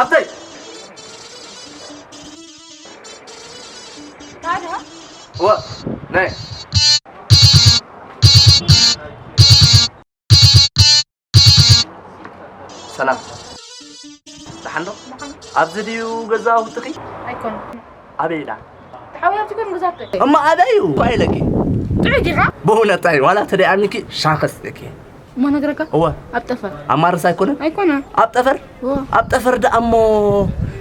ኣብተይ! ታዲያ? እወ፣ ናይ። ሰላም። ደሓን ዶ? ደሓን። ኣብዚ ድዩ ገዛውትኺ? ኣይኮነን። ኣበይ ኢላ? ተሓውያ ኣብቲ ኮን ግዛተይ። እማ ኣበይ እዩ? እኳ ኢለኪ። ጥዑይ ዲኻ? ብእውነት ኣይ፣ ዋላ ተደኣሚኪ ሻኸስ ኢለኪ። እሞ ነግረካ? እወ። ኣብ ጠፈር። ኣብ ማርስ ኣይኮነን? ኣይኮነን። ኣብ ጠፈር? እወ። ኣብ ጠፈር ደኣ እሞ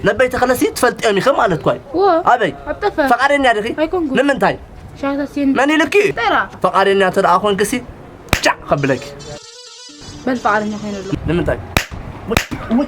ነበይ ተኸለሲ ትፈልጥዮም ኢኺ ማለት እኳ እዩ። እወ። ኣበይ? ኣብ ጠፈር። ፈቃደኛ ዲኺ? ኣይኮንኩን። ንምንታይ? ሻኸስ የን-፣ መን ኢልኪ? ጠራ። ፈቃደኛ እንተ ደኣ ኮንክሲ ጫዕ ከብለኪ። በል ፈቃደኛ ኮይነ ኣሎ። ንምንታይ? ውይ፣ ውይ።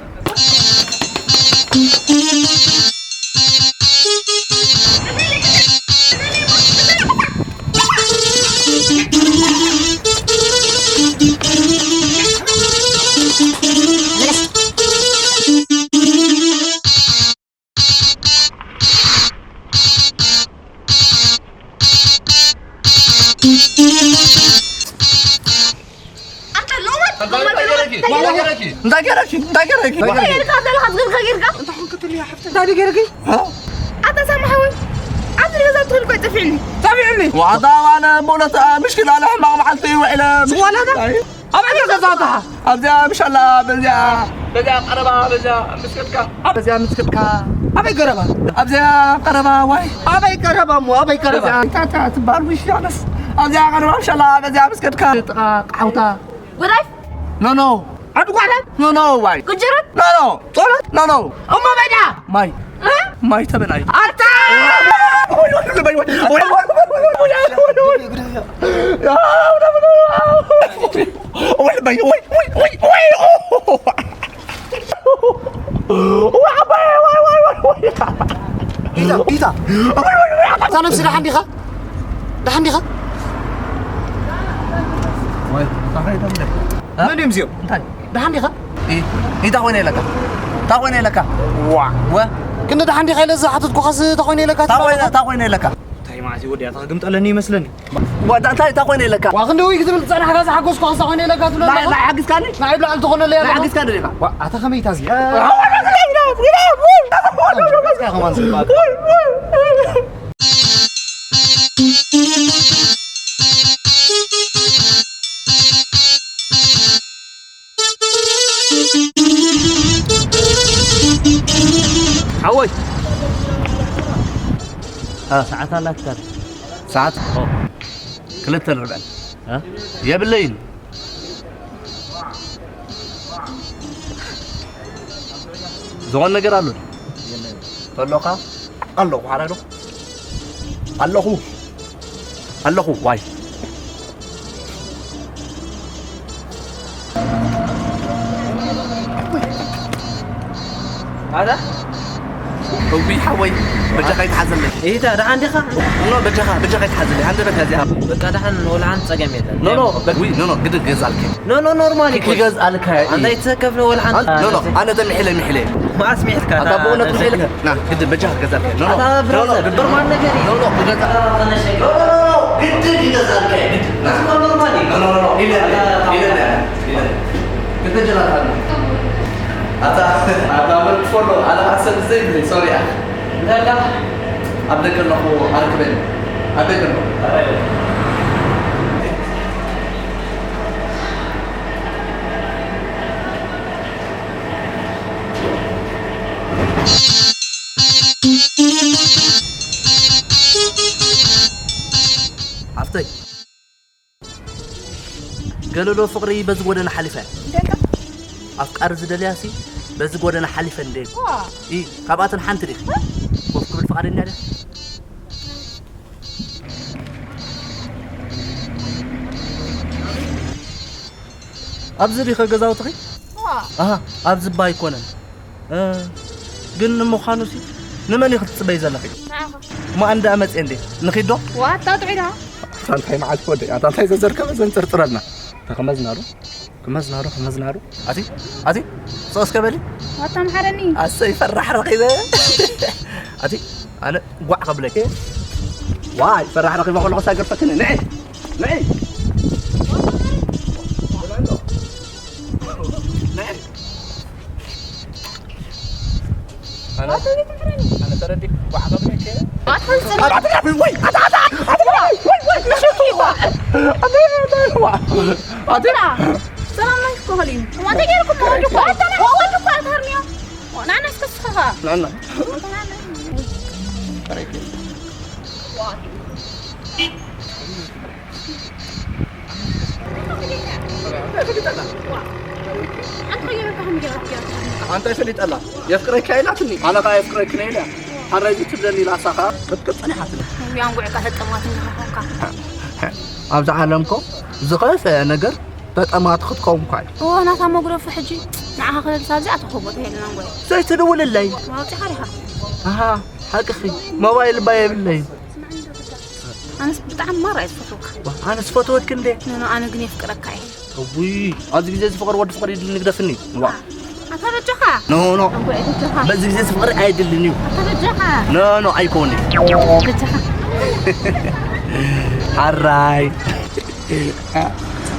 ኣታ ሎማት፣ እንታይ ሎማት፣ ገይረኪ? ሎማት። እንታይ ገይረኪ? እንታይ ገይረኪ? እንታይ ገይረኪ? እንታይ ገይርካ ዘለኻ? ዝግርካ ገይርካ? እንታይ ኾንክ ትብልያ ሓፍተይ? እንታይ ገይረኪ? እ? ኣታ ሳሚ ሓወይ፣ ኣብዚ ገዛ ትኾን እኮ ጠፊዕኒ። ጠፊዕኒ? ዋታ ዋነ በእውነት፣ አ፣ ምሽክላ ለሕማቕ መዓልቲ ውዒለ። ዝዋላዳ? ኣይ። ኣበይ ገዛእትኻ? ኣብዚኣ ምሻላ፣ በዚኣ፣ በዚኣ ቀረባ፣ በዚኣ ምስ ከድካ። በዚኣ ምስ ከድካ። ኣበይ ቀረባ? ኣብዚኣ ቀረባ፣ ዋይ። ኣበይ ቀረባ እሞ፣ ኣበይ ቀረባ? በዚኣ እንታይ፣ እንታይ ትበሃል ውሽ ያለስ? ኣብዚኣ ቀረባ ምሻላ፣ በዚኣ ምስ ከድካ። ጥቓ ቃውታ። ጉዳይ? ኖ፣ ኖ። ዓዲ ጓዕላ? ኖ፣ ኖ፣ ዋይ። ጉጅራት? ኖ፣ ኖ። ጾሎት? ኖ፣ ኖ። እሞ በዳ? ማይ። እ? ማይ ተበላይ። ኣታ! ወይ፣ ወይ፣ ወይ። ኢታ፣ ኢታ። እታ ነብሲ ደሓን ዲኻ? ደሓን ዲኻ? ወይ፣ እንታይ ደምደ? መን እዮም እዚኦም? እንታይ? ደሓን ዲኻ? ኢ-፣ ኢታ ኮይነ ኢለካ? እታ ኮይነ ኢለካ? ዋ። ወ? ክንዲ ደሓን ዲኻ ኢለ ዝሓተትኩኻስ እታ ኮይነ ኢለካ እታ ኮይነ፣ ትብላለኻ? እታ ኮይነ ኢለካ? እንታይ ማለት እዩ ወዲ፣ ኣታ ክግምጠለኒ ይመስለኒ። ዋ፣ እንታይ፣ እንታይ ኮይነ ኢለካ? ዋ፣ ክንዲ ውይ ክትብል ዝጸናሕካ ዝሓጎስኩኻ እዛ ኮይነ ኢለካ ትብለኒ ናይ፣ ኣለኻ? ናይ ሓግዝካኒ? ናይ ብላዕሊ ትኾነለይ ናይ ኣለኻ? ሓግዝካኒ ዲኻ? ዋ፣ ኣታ ከመይ እታ እዚኣ? ሓገዝካ ከማን ዝግባእ። ሓወይ። እ። ሰዓት ኣላትካ። ሰዓት? ኦ። ክልተ ንርብዕን። እ? የብለይን። ዝኾን ነገር ኣሎ ዶ? የለን። ተሎኻ? ኣለኹ፣ ሓራይ ዶ? ኣለኹ። ኣለኹ፣ ዋይ። ኣረ? እውይ፣ ሓወይ፣ በጃኻ ይትሓዘለይ። ኢታ፣ ደሓን ዲኻ? ኖ፣ በጃኻ፣ በጃኻ ይትሓዘለይ። ሃንደበት እዚኣ። በቃ፣ ደሓን፣ ወላ ሓንቲ ጸገም የለን። ኖ፣ ኖ፣ በ-፣ ውይ፣ ኖ፣ ኖ፣ ግድ ገዛልከ። ኖ፣ ኖ፣ ኖርማል እዩ። ክገዝኣልካ እዩ። ኣንታ ይትሰከፍ ነው፣ ወላ ሓንቲ። ኖ፣ ኖ፣ ኣነ ተሚሒለ፣ ሚሒለ። መዓስ ሚሒልካ? ኣታ ብእውነት ሚሒለ። ና፣ ግድ በጃኻ ክገዛልካ እዩ። ኖ፣ ኖ፣ ኣታ ኖ፣ ኖ፣ ብራዘር፣ ግድ። ኖርማል ነገር እዩ። ኖ፣ ኖ፣ ክገዛ-፣ ኣታ ኖ፣ ኖ፣ ግድ ክገዛልካ እዩ፣ ግድ። ና። እዚ እኮ ኖርማል እዩ። ኖ፣ ኖ፣ ኖ፣ ኖ፣ ኢለ፣ ኢለ፣ ኢለ። ክልተ ጀላታ ኣሎ። ኣታ፣ ኣታ፣ ወዲ ፎሎ፣ ኣነ ሓሰብ ዘይብለይ፣ ሶሪ፣ ኣነ። እንታይ ኢልካ? ኣብ ደገ ኣለኹ፣ ኣርክበኒ። ኣብ ደገ ኣለኹ። ኣረ። ሓፍተይ። ገለሎ ፍቕሪ በዚ ጎደና ሓሊፈ። እንታይ ኢልካ? ኣፍቃሪ ዝደልያሲ በዚ ጎደና ሓሊፈ እንደ ዋ። ኢ፣ ካብኣተን ሓንቲ ዲኺ? ዋ። ኮፍ ክብል ፍቓደኛ ዲኺ? ኣብዚ ዲኸ ገዛውትኺ? ዋ። ኣሃ፣ ኣብዚ እባ ኣይኮነን። እ፣ ግን ንምዃኑሲ ንመን ኢኺ ትጽበዪ ዘለኺ? ንዓኻ። እሞ ኣነ ደኣ መጽየ እንዴ? ንኺድ ዶ? ዋታ ጥዑይ ደኣ። ኣታ እንታይ መዓልቲ ወደይ? ኣታ እንታይ ዘዘርከበ ዘንጽርጽረልና? ተኸመዝና ዶ? ክመዝና ዶ? ክመዝና ዶ? ኣቲ፣ ኣቲ፣ ሶስ ከበሊ? ዋታ መሓረኒ። ኣሰይ ፈራሕ ረኺበ። ኣቲ፣ ኣነ ጓዕ ከብለኪ። ዋይ፣ ፈራሕ ረኺበ ከለኹ ሳገርፈክኒ። ንዒ፣ ንዒ። ንዒ። ሰላም ናይኮ ኸሊን። እማ ተገይርኩም ወዲ እኮ ኣታና ወዲ እኮ ኣትሃርኒዮ። ናና እስከ ስኻ። ናና። ኣንተ ይፈሊጠላ። የፍቅረካ ኢላትኒ። ኣነ ኸዓ የፍቅረኪ ነይ ኢላ። ሓራይ ዝትብለኒ ኢላ ሳኻ ክትቅጽን ኢኻ ትብል። ያንጉዕ ቃ ተጠማት እንዲኻ ኾንካ። ኣብዚ ዓለም እኮ ዝኸፍአ ነገር ተጠማት ክትከውን እኳ እዩ። እዎ፣ ናታ መጉረፊ ሕጂ ንዓኻ ክልል ሳብዚ ኣተኾቦ ተሄልና እንጎይ። ዘይትድውልለይ። ኣውጺኻ ዲኻ? ኣሃ፣ ሓቅኺ። ሞባይል እባ የብለይን። ኣነስ ብጣዕሚ ማራ እየ ዝፈትወካ። ዋ፣ ኣነ ዝፈትወኪ እንዴ? ኖ፣ ኖ፣ ኣነ ግን የፍቅረካ እየ። እውይ፣ ኣብዚ ግዜ እዚ ፍቕሪ ወዲ ፍቕሪ ይድል ንግደፍኒ። ዋ። ኣታ በጃኻ። ኖ፣ ኖ። ኣንጎ እየ በጃኻ። በዚ ግዜ እዚ ፍቕሪ ኣይድልን እዩ። ኣታ በጃኻ። ኖ፣ ኖ፣ ኣይኮን እዩ። በጃኻ። ሓራይ።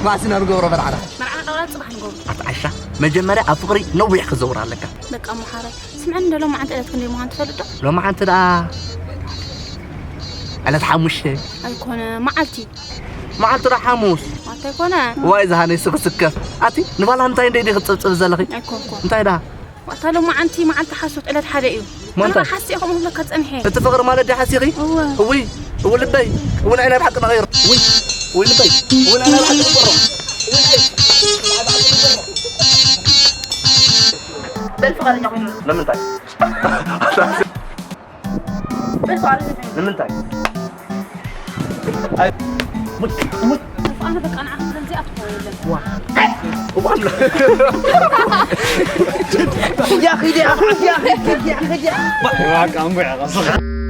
ማእስና ንገብሮ መርዓና። መርዓና ዳውላ ጽባሕ ንገብሮ። ኣቲ ዓሻ፣ መጀመርያ ኣብ ፍቕሪ ነዊሕ ክዘውር ኣለካ። በቃ እሞ ሓራይ። ስምዐኒ እንዶ ሎማዓንቲ ዕለት ክንደይ ምዃኑ ትፈልጥ ዶ? ሎማዓንቲ ደኣ ዕለት ሓሙሽተ። ኣይኮነ፣ መዓልቲ። መዓልቲ ደኣ ሓሙስ። ኣታ ኣይኮነ። ዋይ ዝሃነይ ስኽስከፍ። ኣቲ ንቫላንታይን ደይ ዲኺ ትጽብጽብ ዘለኺ? ኣይኮንኩ። እንታይ ደኣ? ዋታ ሎማዓንቲ መዓልቲ ሓሶት ዕለት ሓደ እዩ። ሞ እንታይ? ኣነ ሓሲኤ ከምኡ ክብለካ ጸኒሐ። እቲ ፍቕሪ ማለት ድዩ ሓሲኺ? እወ። እውይ፣ እው ልበይ፣ እው ንዓይ ናይ ብሓቂ መቐይሮ። እውይ፣ እውይ ልበይ፣ እው ንዓይ ናይ ብሓቂ መቐይሮ። በል ፍቓደኛ ኮይኑ። ንምንታይ? በል ፍቓደኛ ኮይኑ። ንምንታይ? ኣይ፣ ሙት፣ ሙት። ኣነ በቃ ንዓኻ ከምዚኣ ትኾን የለን። ዋ። እዋን። ያ ኺዲ፣ ያ ኺዲ፣ ያ ኺዲ። በቃ፣ እምቢ፣